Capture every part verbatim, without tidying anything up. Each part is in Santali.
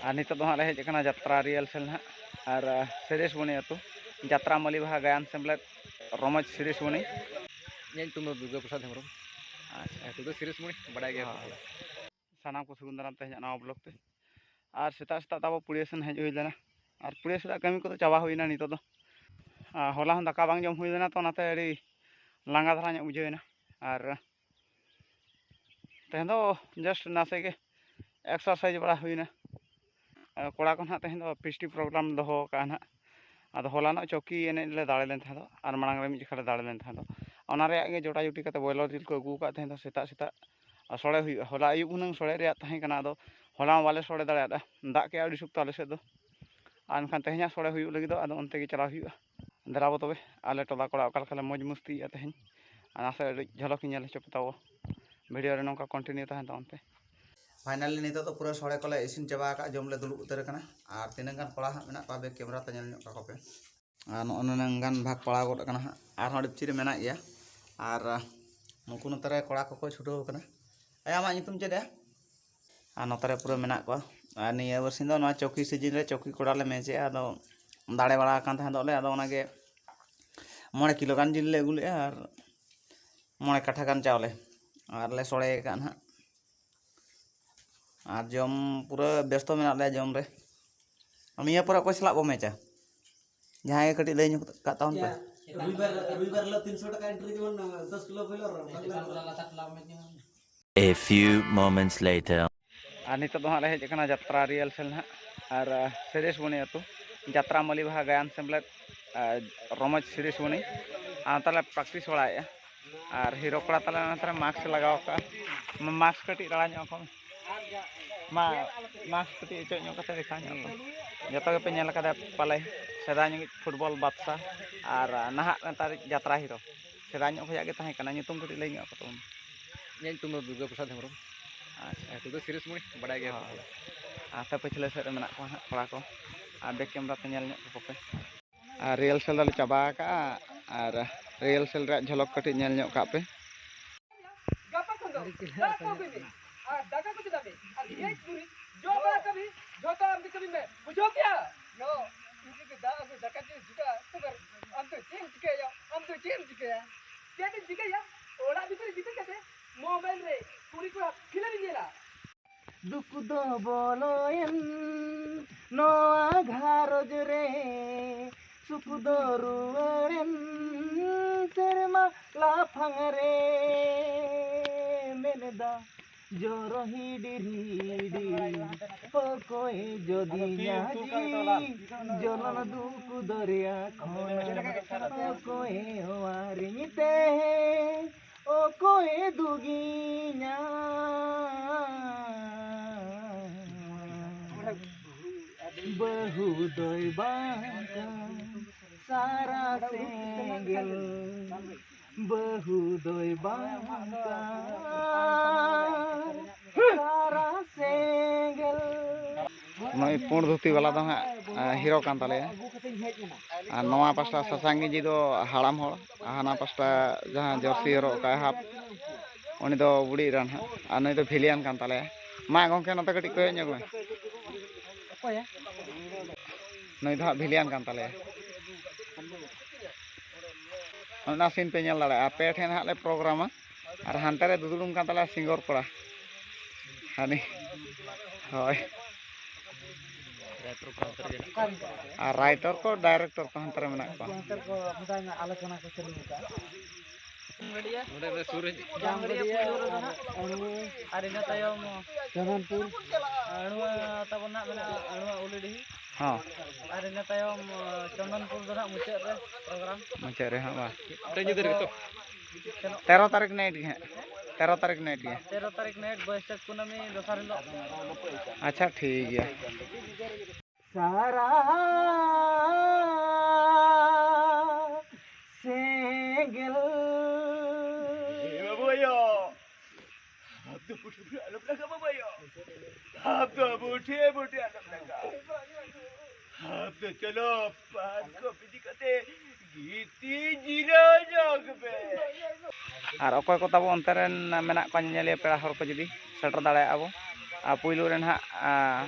ᱟᱨ ᱱᱤᱛᱚᱜ ᱫᱚ ᱦᱟᱸᱜ ᱞᱮ ᱦᱮᱡ ᱟᱠᱟᱱᱟ ᱡᱟᱛᱨᱟ rehearsal ᱱᱟᱦᱟᱜ, ᱟᱨ ᱥᱤᱨᱤᱥᱢᱚᱱᱤ ᱟᱹᱛᱩ, ᱡᱟᱛᱨᱟ ᱢᱟᱹᱞᱤ ᱵᱟᱦᱟ ᱜᱟᱭᱟᱱ ᱥᱮᱢᱞᱮᱫ, ᱨᱚᱢᱚᱡᱽ ᱥᱤᱨᱤᱥᱢᱚᱱᱤ᱾ ᱤᱧᱟᱹᱜ ᱧᱩᱛᱩᱢ ᱫᱚ ᱫᱩᱨᱜᱟ ᱯᱨᱚᱥᱟᱫᱽ ᱦᱮᱢᱵᱨᱚᱢ᱾ ᱟᱪᱪᱷᱟ᱾ ᱟᱹᱛᱩ ᱫᱚ ᱥᱤᱨᱤᱥᱢᱚᱱᱤ, ᱵᱟᱰᱟᱭ ᱜᱮᱭᱟ ᱯᱮ᱾ ᱦᱳᱭ᱾ ᱥᱟᱱᱟᱢ ᱠᱚ ᱥᱟᱹᱜᱩᱱ ᱫᱟᱨᱟᱢ ᱛᱮᱦᱮᱧᱟᱜ ᱱᱟᱣᱟ vlog ᱛᱮ᱾ ᱟᱨ ᱥᱮᱛᱟᱜ ᱥᱮᱛᱟᱜ ᱛᱟᱵᱚ ᱯᱩᱲᱤᱭᱟᱹ ᱥᱮᱱ ᱦᱮᱡ ᱦᱩᱭ ᱞᱮᱱᱟ, ᱟᱨ ᱯᱩᱲᱤᱭᱟᱹ ᱥᱮᱱᱟᱜ ᱠᱟᱹᱢᱤ ᱠᱚᱫᱚ ᱪᱟᱵᱟ ᱦᱩᱭᱱᱟ ᱱᱤᱛᱚᱜ ᱫᱚ᱾ ᱟᱨ ᱦᱚᱞᱟ ᱦᱚᱸ ᱫᱟᱠᱟ ᱵᱟᱝ ᱡᱚᱢ ᱦᱩᱭ ᱞᱮᱱᱟ, ᱛᱚ ᱚᱱᱟᱛᱮ ᱟᱹᱰᱤ ᱞᱟᱸᱜᱟ ᱫᱷᱟᱨᱟ ᱧᱚᱜ ᱵᱩᱡᱷᱟᱹᱣ ᱮᱱᱟ᱾ ᱟᱨ ᱛᱮᱦᱮᱧ ᱫᱚ just ᱱᱟᱥᱮ ᱜᱮ exercise ᱵᱟᱲᱟ ᱦᱩᱭᱱᱟ᱾ ᱟᱨ ᱠᱚᱲᱟ ᱠᱚ ᱱᱟᱦᱟᱜ ᱛᱮᱦᱮᱧ ᱫᱚ ᱯᱷᱤᱥᱴᱤ program ᱫᱚᱦᱚ ᱟᱠᱟᱫᱼᱟ ᱱᱟᱦᱟᱜ᱾ ᱟᱫᱚ ᱦᱚᱞᱟᱱᱚᱜ ᱪᱚᱣᱠᱤ ᱮᱱᱮᱡ ᱞᱮ ᱫᱟᱲᱮ ᱞᱮᱱ ᱛᱟᱦᱮᱸ ᱫᱚ, ᱟᱨ ᱢᱟᱲᱟᱝ ᱨᱮ ᱢᱤᱫ ᱡᱚᱠᱷᱟ ᱞᱮ ᱫᱟᱲᱮ ᱞᱮᱱ ᱛᱟᱦᱮᱸ ᱫᱚ᱾ ᱚᱱᱟ ᱨᱮᱭᱟᱜ ᱜᱮ ᱡᱚᱴᱟ ᱡᱩᱴᱤ ᱠᱟᱛᱮ ᱵᱚᱭᱞᱟᱨ ᱡᱤᱞ ᱠᱚ ᱟᱹᱜᱩ ᱟᱠᱟᱫ ᱛᱟᱦᱮᱸ ᱫᱚ ᱥᱮᱛᱟᱜ ᱥᱮᱛᱟᱜ᱾ ᱟᱨ ᱥᱚᱲᱮ ᱦᱩᱭᱩᱜᱼᱟ, ᱦᱚᱞᱟ ᱟᱹᱭᱩᱵ ᱦᱩᱱᱟᱹᱝ ᱥᱚᱲᱮ ᱨᱮᱭᱟᱜ ᱛᱟᱦᱮᱸ ᱠᱟᱱᱟ, ᱟᱫᱚ ᱦᱚᱞᱟ ᱢᱟ ᱵᱟᱞᱮ ᱥᱚᱲᱮ ᱫᱟᱲᱮᱭᱟᱫᱟ, ᱫᱟᱜ ᱠᱮᱜᱼᱟ ᱟᱹᱰᱤ ᱥᱚᱠᱛᱚ ᱟᱞᱮ ᱥᱮᱫ ᱫᱚ᱾ ᱟᱨ ᱮᱱᱠᱷᱟᱱ ᱛᱮᱦᱮᱧᱟᱜ ᱥᱚᱲᱮ ᱦᱩᱭᱩᱜ ᱞᱟᱹᱜᱤᱫ ᱫᱚ, ᱟᱫᱚ ᱚᱱᱛᱮ ᱜᱮ ᱪᱟᱞᱟᱣ ᱦᱩᱭᱩᱜᱼᱟ᱾ ᱫᱮᱞᱟ ᱵᱚ ᱛᱚᱵᱮ, ᱟᱞᱮ ᱴᱚᱞᱟ ᱠᱚᱲᱟ ᱚᱠᱟ ᱞᱮᱠᱟ ᱞᱮ ᱢᱚᱡᱽ ᱢᱚᱥᱛᱤᱭᱮᱫᱼᱟ ᱛᱮᱦᱮᱧ, ᱟᱨ ᱱᱟᱥᱮ ᱟᱹᱰᱤ ᱡᱷᱚᱞᱚᱠ ᱤᱧ ᱧᱮᱞ ᱦᱚᱪᱚ ᱯᱮ ᱛᱟᱵᱚ᱾ ᱵᱷᱤᱰᱤᱭᱳ ᱨᱮ ᱱᱚᱝᱠᱟ continue ᱛᱟᱦᱮᱱ ᱛᱟᱵᱚᱱ ᱯᱮ᱾ Finally ᱱᱤᱛᱚᱜ ᱫᱚ ᱯᱩᱨᱟᱹ ᱥᱚᱲᱮ ᱠᱚᱞᱮ ᱤᱥᱤᱱ ᱪᱟᱵᱟ ᱟᱠᱟᱫ, ᱡᱚᱢ ᱞᱮ ᱫᱩᱲᱩᱵ ᱩᱛᱟᱹᱨ ᱟᱠᱟᱱᱟ᱾ ᱟᱨ ᱛᱤᱱᱟᱹᱜ ᱜᱟᱱ ᱠᱚᱲᱟ ᱦᱟᱸᱜ ᱢᱮᱱᱟᱜ ᱠᱚᱣᱟ, ᱵᱮᱠ ᱠᱮᱢᱮᱨᱟ ᱛᱮ ᱧᱮᱞ ᱧᱚᱜ ᱠᱟᱠᱚ ᱯᱮ᱾ ᱟᱨ ᱱᱚᱜᱼᱚ ᱱᱩᱱᱟᱹᱝ ᱜᱟᱱ ᱵᱷᱟᱜᱽ ᱯᱟᱲᱟᱣ ᱜᱚᱫ ᱟᱠᱟᱱᱟ ᱦᱟᱸᱜ, ᱟᱨᱦᱚᱸ ᱰᱤᱯᱪᱤ ᱨᱮ ᱢᱮᱱᱟᱜ ᱜᱮᱭᱟ᱾ ᱟᱨ ᱱᱩᱠᱩ ᱱᱚᱛᱮ ᱨᱮ ᱠᱚᱲᱟ ᱠᱚᱠᱚ ᱪᱷᱩᱴᱟᱹᱣ ᱟᱠᱟᱱᱟ᱾ ᱮ, ᱟᱢᱟᱜ ᱧᱩᱛᱩᱢ ᱪᱮᱫ ᱭᱟ? ᱟᱨ ᱱᱚᱛᱮ ᱨᱮ ᱯᱩᱨᱟᱹ ᱢᱮᱱᱟᱜ ᱠᱚᱣᱟ᱾ ᱟᱨ ᱱᱤᱭᱟᱹ ᱵᱟᱨᱥᱤᱧ ᱫᱚ ᱱᱚᱣᱟ ᱪᱚᱣᱠᱤ ᱥᱤᱡᱤᱱ ᱨᱮ ᱪᱚᱣᱠᱤ ᱠᱚᱲᱟ ᱞᱮ ᱢᱮᱪᱮᱜᱼᱟ, ᱟᱫᱚ ᱫᱟᱲᱮ ᱵᱟᱲᱟ ᱟᱠᱟᱱ ᱛᱟᱦᱮᱸ ᱫᱚᱞᱮ, ᱟᱫᱚ ᱚᱱᱟᱜᱮ ᱢᱚᱬᱮ ᱠᱤᱞᱳ ᱜᱟᱱ ᱡᱤᱞ ᱞᱮ ᱟᱹᱜᱩ ᱞᱮᱜᱼᱟ ᱟᱨ ᱢᱚᱬᱮ ᱠᱟᱴᱷᱟ ᱜᱟᱱ ᱪᱟᱣᱞᱮ, ᱟᱨ ᱞᱮ ᱥᱚᱲᱮ ᱟᱠᱟᱫ ᱱᱟᱦᱟᱜ᱾ ᱟᱨ ᱡᱚᱢ ᱯᱩᱨᱟᱹ ᱵᱮᱥᱛᱚ ᱢᱮᱱᱟᱜ ᱞᱮᱭᱟ ᱡᱚᱢ ᱨᱮ᱾ ᱱᱤᱭᱟᱹ ᱯᱚᱨᱮ ᱚᱠᱚᱭ ᱥᱟᱞᱟᱜ ᱵᱚ ᱢᱮᱪᱟ? ᱡᱟᱦᱟᱸᱭ ᱜᱮ ᱠᱟᱹᱴᱤᱡ ᱞᱟᱹᱭ ᱧᱚᱜ ᱠᱟᱜ ᱛᱟᱵᱚᱱ ᱯᱮ᱾ ᱨᱚᱵᱤᱵᱟᱨ, ᱨᱚᱵᱤᱵᱟᱨ ᱦᱤᱞᱳᱜ ᱛᱤᱱᱥᱚ ᱴᱟᱠᱟ entry ᱡᱮᱢᱚᱱ ᱫᱚᱥ ᱠᱤᱞᱳ ᱵᱚᱭᱞᱟᱨ ᱨᱚ-, A few moments later. ᱟᱨ ᱱᱤᱛᱚᱜ ᱫᱚ ᱦᱟᱸᱜ ᱞᱮ ᱦᱮᱡ ᱟᱠᱟᱱᱟ ᱡᱟᱛᱨᱟ rehearsal ᱱᱟᱦᱟᱜ, ᱟᱨ, ᱟᱨ ᱥᱤᱨᱤᱥᱢᱚᱱᱤ ᱟᱹᱛᱩ, ᱡᱟᱛᱨᱟ ᱢᱟᱹᱞᱤ ᱵᱟᱦᱟ ᱜᱟᱭᱟᱱ ᱥᱮᱢᱞᱮᱫ, ᱟᱨ ᱨᱚᱢᱚᱡᱽ ᱥᱤᱨᱤᱥᱢᱚᱱᱤ, ᱟᱨ ᱱᱚᱛᱮ ᱞᱮ practice ᱵᱟᱲᱟᱭᱮᱫᱼᱟ᱾ ᱟᱨ ᱦᱤᱨᱳ ᱠᱚᱲᱟ ᱛᱟᱞᱮ ᱱᱚᱛᱮ ᱨᱮ mask ᱞᱟᱜᱟᱣ ᱠᱟᱜᱼᱟ, mask ᱠᱟᱹᱴᱤᱡ ᱨᱟᱲᱟ ᱧᱚᱜ ᱠᱚᱢ᱾ ᱢᱟ, mask ᱠᱟᱹᱴᱤᱡ ᱚᱪᱚᱜ ᱧᱚᱜ ᱠᱟᱛᱮ ᱫᱮᱠᱷᱟᱣ ᱧᱚᱜ ᱠᱚᱢ᱾ ᱡᱚᱛᱚ ᱜᱮᱯᱮ ᱧᱮᱞ ᱠᱟᱫᱟ ᱯᱟᱞᱮ, ᱥᱮᱫᱟᱭ ᱧᱚᱜ football ᱵᱟᱫᱥᱟ ᱟᱨ ᱱᱟᱦᱟᱜ ᱱᱮᱛᱟᱨᱤᱡ ᱡᱟᱛᱨᱟ ᱦᱤᱨᱳ᱾ ᱥᱮᱫᱟᱭ ᱧᱚᱜ ᱠᱷᱚᱱᱟᱜ ᱜᱮ ᱛᱟᱦᱮᱸ ᱠᱟᱱᱟ, ᱧᱩᱛᱩᱢ ᱠᱟᱹᱴᱤᱡ ᱞᱟᱹᱭ ᱧᱚᱜ ᱠᱚ ᱛᱟᱵᱚᱱ᱾ ᱤᱧᱟᱹᱜ ᱧᱩᱛᱩᱢ ᱫᱚ ᱫᱩᱨᱜᱟ ᱯᱨᱚᱥᱟᱫᱽ ᱦᱮᱢᱵᱨᱚᱢ᱾ ᱟᱪᱪᱷᱟ᱾ ᱟᱹᱛᱩ ᱫᱚ ᱥᱤᱨᱤᱥᱢᱩᱲᱤ, ᱵᱟᱰᱟᱭ ᱜᱮᱭᱟ ᱯᱮ᱾ ᱦᱳᱭ᱾ ᱟᱨ ᱛᱚ ᱯᱟᱹᱪᱷᱞᱟᱹ ᱥᱮᱫ ᱨᱮ ᱢᱮᱱᱟᱜ ᱠᱚᱣᱟ ᱦᱟᱸᱜ ᱠᱚᱲᱟ ᱠᱚ, ᱟᱨ back camera ᱛᱮ ᱧᱮᱞ ᱧᱚᱜ ᱠᱟᱠᱚ ᱯᱮ᱾ ᱟᱨ rehearsal ᱫᱚᱞᱮ ᱪᱟᱵᱟ ᱟᱠᱟᱜᱼᱟ, ᱟᱨ rehearsal ᱨᱮᱭᱟᱜ ᱡᱷᱚᱞᱚᱠ ᱠᱟᱹᱴᱤᱡ ᱧᱮᱞ ᱧᱚᱜ ᱠᱟᱜ ᱯᱮ᱾ ᱜᱟᱯᱟ ᱠᱷᱚᱱ ᱫᱚ ᱫᱟᱜ ᱠᱚ ᱟᱹᱜᱩᱭ ᱢᱮ ᱟᱨ ᱫᱟᱠᱟ ᱠᱚ ᱪᱚᱸᱫᱟᱭ ᱢᱮ ᱟᱨ ᱜᱮᱡ ᱜᱩᱨᱤᱡ ᱡᱚᱜ ᱵᱟᱲᱟ ᱠᱟᱹᱢᱤ ᱡᱷᱚᱛᱚ ᱮᱱ ᱱᱚᱣᱟ ᱜᱷᱟᱨᱚᱸᱡᱽ ᱨᱮ ᱥᱩᱠ ᱫᱚ ᱨᱩᱣᱟᱹᱲᱮᱱ ᱥᱮᱨᱢᱟ ᱞᱟᱯᱷᱟᱝ ᱨᱮ᱾ ᱢᱮᱱᱫᱟ ᱡᱚᱨᱚ ᱦᱤᱰᱤᱨ ᱦᱤᱰᱤᱨ, ᱚᱠᱚᱭ ᱡᱚᱫᱤ ᱧᱟᱡᱤ ᱡᱚᱞᱚᱱ ᱫᱩᱠ ᱫᱚᱨᱭᱟ ᱠᱷᱚᱱ, ᱚᱠᱚᱭ ᱚᱣᱟᱨᱤᱧ ᱛᱮ, ᱚᱠᱚᱭ ᱫᱩᱜᱤᱧᱟ᱾ ᱵᱟᱹᱦᱩ ᱫᱚᱭ ᱵᱟᱝ ᱠᱟᱱ ᱥᱟᱨᱟ ᱥᱮᱸᱜᱮᱞ, ᱵᱟᱹᱦᱩ ᱫᱚᱭ ᱵᱟᱝ ᱠᱟᱱ ᱥᱟᱨᱟ ᱥᱮᱸᱜᱮᱞ᱾ ᱱᱩᱭ ᱯᱩᱸᱰ ᱫᱷᱩᱛᱤ ᱵᱟᱞᱟ ᱫᱚ ᱦᱟᱸᱜ, ᱟ, ᱦᱤᱨᱳ ᱠᱟᱱ ᱛᱟᱞᱮᱭᱟ᱾ ᱟᱨ ᱱᱚᱣᱟ ᱯᱟᱥᱴᱟ ᱥᱟᱥᱟᱝ ᱜᱮᱧᱡᱤ ᱫᱚ ᱦᱟᱲᱟᱢ ᱦᱚᱲ, ᱟᱨ ᱦᱟᱱᱟ ᱯᱟᱥᱴᱟ ᱡᱟᱦᱟᱸ ᱡᱟᱹᱨᱥᱤ ᱦᱚᱨᱚᱜ ᱠᱟᱜᱼᱟᱭ ᱦᱟᱯ, ᱩᱱᱤ ᱫᱚ ᱵᱩᱲᱦᱤ ᱮᱨᱟ ᱱᱟᱦᱟᱜ, ᱟᱨ ᱱᱩᱭ ᱫᱚ ᱵᱷᱤᱞᱤᱭᱟᱱ ᱠᱟᱱ ᱛᱟᱞᱮᱭᱟ᱾ ᱢᱟ ᱜᱚᱢᱠᱮ, ᱱᱚᱛᱮ ᱠᱟᱹᱴᱤᱡ ᱠᱚᱭᱚᱜ ᱧᱚᱜ ᱢᱮ᱾ ᱚᱠᱚᱭᱟ? ᱱᱩᱭ ᱫᱚ ᱦᱟᱸᱜ ᱵᱷᱤᱞᱤᱭᱟᱱ ᱠᱟᱱ ᱛᱟᱞᱮᱭᱟ᱾ ᱚᱱᱟ ᱥᱤᱱ ᱯᱮ ᱧᱮᱞ ᱫᱟᱲᱮᱭᱟᱜᱼᱟ, ᱯᱮ ᱴᱷᱮᱱ ᱦᱟᱸᱜ ᱞᱮ ᱯᱨᱳᱜᱨᱟᱢᱟ᱾ ᱟᱨ ᱦᱟᱱᱛᱮ ᱨᱮ ᱫᱩᱫᱩᱲᱩᱢ ᱠᱟᱱ ᱛᱟᱞᱮᱭᱟ ᱥᱤᱝᱜᱚᱨ ᱠᱚᱲᱟ᱾ ᱦᱟᱹᱱᱤ, ᱦᱳᱭ᱾ ᱟᱨ ᱨᱟᱭᱴᱟᱨ ᱠᱚ, ᱰᱟᱭᱨᱮᱠᱴᱚᱨ ᱠᱚ ᱦᱟᱱᱛᱮ ᱨᱮ ᱢᱮᱱᱟᱜ ᱠᱚᱣᱟ᱾ ᱚᱱᱛᱮ ᱨᱮᱠᱚ ᱚᱱᱠᱟ ᱟᱞᱳᱪᱚᱱᱟ ᱠᱚ ᱪᱟᱹᱞᱩ ᱟᱠᱟᱫᱼᱟ᱾ ᱡᱟᱢᱜᱟᱹᱰᱤᱭᱟᱹ ᱯᱩᱭᱞᱩ ᱨᱮᱫᱚ ᱦᱟᱸᱜ᱾ ᱟᱨ ᱤᱱᱟᱹ ᱛᱟᱭᱚᱢ ᱪᱚᱱᱫᱚᱱᱯᱩᱨ᱾ ᱟᱹᱲᱩᱣᱟ ᱛᱟᱵᱚᱱ ᱦᱟᱸᱜ ᱢᱮᱱᱟᱜᱼᱟ, ᱟᱹᱲᱩᱣᱟ ᱩᱞᱤᱰᱤᱦᱤ᱾ ᱦᱚᱸ᱾ ᱟᱨ ᱤᱱᱟᱹ ᱛᱟᱭᱚᱢ ᱪᱚᱱᱫᱚᱱᱯᱩᱨ ᱫᱚ ᱦᱟᱸᱜ ᱢᱩᱪᱟᱹᱫ ᱨᱮ ᱯᱨᱳᱜᱨᱟᱢ᱾ ᱢᱩᱪᱟᱹᱫ ᱨᱮ ᱦᱟᱸᱜ ᱵᱟᱝ? ᱛᱮᱨᱚ ᱛᱟᱹᱨᱤᱠᱷ ᱱᱟᱭᱤᱴ ᱜᱮ ᱦᱟᱸᱜ᱾ ᱛᱮᱨᱚ ᱛᱟᱹᱨᱤᱠᱷ ᱱᱟᱭᱤᱴ ᱜᱮ᱾ ᱛᱮᱨᱚ ᱛᱟᱹᱨᱤᱠᱷ ᱱᱟᱭᱤᱴ, ᱵᱟᱹᱭᱥᱟᱹᱠᱷ ᱠᱩᱱᱟᱹᱢᱤ ᱫᱚᱥᱟᱨ ᱦᱤᱞᱳᱜ᱾ ᱟᱪᱪᱷᱟ, ᱴᱷᱤᱠ ᱜᱮᱭᱟ᱾ ᱥᱟᱨᱟ ᱥᱮᱸᱜᱮᱞ᱾ ᱮ ᱵᱟᱵᱩ ᱟᱭᱳ, ᱟᱢ ᱫᱚ ᱵᱩᱰᱷᱤ ᱵᱩᱰᱷᱤ ᱟᱞᱚᱢ ᱞᱟᱜᱟ ᱵᱟᱵᱩ ᱟᱭᱳ᱾ ᱟᱢ ᱫᱚ ᱵᱩᱰᱷᱤ ᱵᱩᱰᱷᱤ ᱟᱞᱚᱢ ᱞᱟᱜᱟ᱾ ᱟᱢ ᱫᱚ ᱪᱚᱞᱚ ᱯᱟᱨᱠᱚᱢ ᱤᱫᱤ ᱠᱟᱛᱮ ᱜᱤᱛᱤᱡ ᱡᱤᱨᱟᱹᱣ ᱧᱚᱜ ᱢᱮ᱾ ᱟᱨ ᱚᱠᱚᱭ ᱠᱚ ᱛᱟᱵᱚ ᱚᱱᱛᱮ ᱨᱮᱱ ᱢᱮᱱᱟᱜ ᱠᱚᱣᱟ ᱧᱮᱧᱮᱞᱤᱭᱟᱹ ᱯᱮᱲᱟ ᱦᱚᱲ ᱠᱚ ᱡᱩᱫᱤ ᱥᱮᱴᱮᱨ ᱫᱟᱲᱮᱭᱟᱜᱼᱟ ᱵᱚ᱾ ᱟᱨ ᱯᱩᱭᱞᱩ ᱨᱮ ᱱᱟᱦᱟᱜ, ᱟᱨ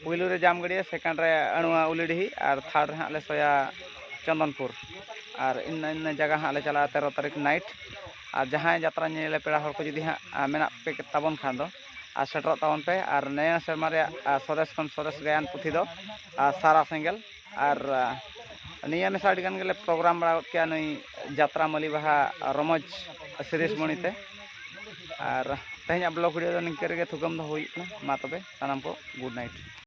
ᱯᱩᱭᱞᱩ ᱨᱮ ᱡᱟᱢᱜᱟᱹᱰᱭᱟᱹ, ᱥᱮᱠᱮᱱᱰ ᱨᱮ ᱟᱹᱲᱩᱣᱟ ᱩᱞᱤᱰᱤᱦᱤ ᱟᱨ ᱛᱷᱟᱨᱰ ᱨᱮ ᱦᱟᱸᱜ ᱞᱮ ᱥᱚᱭᱟ ᱪᱚᱱᱫᱚᱱᱯᱩᱨ᱾ ᱟᱨ ᱤᱱᱟᱹ, ᱤᱱᱟᱹ ᱡᱟᱭᱜᱟ ᱦᱟᱸᱜ ᱞᱮ ᱪᱟᱞᱟᱜᱼᱟ ᱛᱮᱨᱚ ᱛᱟᱹᱨᱤᱠᱷ ᱱᱟᱭᱤᱴ᱾ ᱟᱨ ᱡᱟᱦᱟᱸᱭ ᱡᱟᱛᱨᱟ ᱧᱮᱧᱮᱞᱤᱭᱟᱹ ᱯᱮᱲᱟ ᱦᱚᱲ ᱠᱚ ᱡᱩᱫᱤ ᱦᱟᱸᱜ, ᱟ, ᱢᱮᱱᱟᱜ ᱯᱮ ᱛᱟᱵᱚᱱ ᱠᱷᱟᱱ ᱫᱚ, ᱟᱨ ᱥᱮᱴᱮᱨᱚᱜ ᱛᱟᱵᱚᱱ ᱯᱮ᱾ ᱟᱨ ᱱᱤᱭᱟᱹ ᱥᱮᱨᱢᱟ ᱨᱮᱭᱟᱜ ᱟᱨ ᱥᱚᱨᱮᱥ ᱠᱷᱚᱱ ᱥᱚᱨᱮᱥ ᱜᱟᱭᱟᱱ ᱯᱩᱛᱷᱤ ᱫᱚ ᱟᱨ ᱥᱟᱨᱟ ᱥᱮᱸᱜᱮᱞ᱾ ᱟᱨ ᱟᱨ ᱱᱤᱭᱟᱹ ᱢᱮᱥᱟ ᱟᱹᱰᱤ ᱜᱟᱱ ᱜᱮᱞᱮ ᱯᱨᱳᱜᱨᱟᱢ ᱵᱟᱲᱟ ᱜᱚᱫ ᱠᱮᱜᱼᱟ ᱱᱩᱭ ᱡᱟᱛᱨᱟ ᱢᱟᱹᱞᱤ ᱵᱟᱦᱟ ᱨᱚᱢᱚᱡᱽ ᱥᱤᱨᱤᱥ ᱢᱚᱬᱤ ᱛᱮ᱾ ᱟᱨ ᱛᱮᱦᱮᱧᱟᱜ ᱵᱞᱚᱜ ᱵᱷᱤᱰᱤᱭᱳ ᱫᱚ ᱱᱤᱝᱠᱟᱹ ᱨᱮᱜᱮ ᱛᱷᱩᱠᱟᱹᱢ ᱫᱚ ᱦᱩᱭᱩᱜ ᱠᱟᱱᱟ᱾ ᱢᱟ ᱛᱚᱵᱮ ᱥᱟᱱᱟᱢ ᱠᱚ ᱜᱩᱰ ᱱᱟᱭᱤᱴ᱾